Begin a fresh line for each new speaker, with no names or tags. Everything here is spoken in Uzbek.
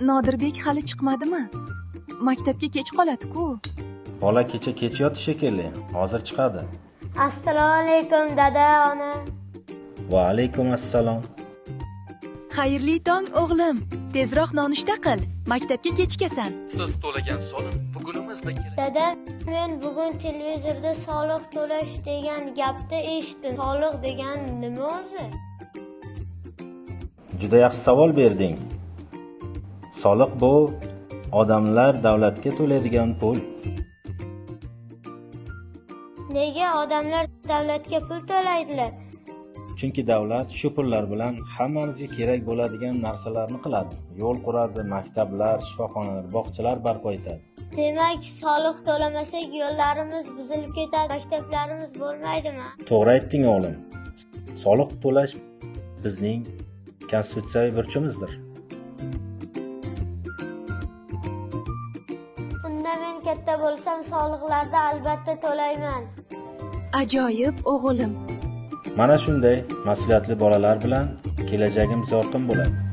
Nodirbek hali chiqmadimi? Maktabga kech qoladi-ku.
Bola kecha kech yotdi shekilli, hozir chiqadi.
Assalomu alaykum dada, ona.
Va alaykum assalom.
Xayrli tong o'g'lim. Tezroq nonushta qil. Maktabga kechikasan.
Siz to'lagan soliq bugunimiz va kelajak.
Dada, men bugun televizorda soliq to'lash degan gapni eshitdim. Soliq degan nima o'zi?
Juda yaxshi savol berding. Soliq bu odamlar davlatga to'laydigan pul.
Nega odamlar davlatga pul to'laydilar?
Chunki davlat shu pullar bilan hammamizga kerak bo'ladigan narsalarni qiladi. Yo'l quradi, maktablar, shifoxonalar, bog'chalar barpo etadi.
Demak, soliq to'lamasak yo'llarimiz buzilib ketadi, maktablarimiz bo'lmaydimi?
To'g'ri aytding o'g'lim. Soliq to'lash bizning konstitutsiyaviy burchimizdir.
Unda men katta bo'lsam soliqlarni albatta to'layman.
Ajoyib o'g'lim.
Mana shunday mas'uliyatli bolalar bilan kelajagimiz yorqin bo'ladi.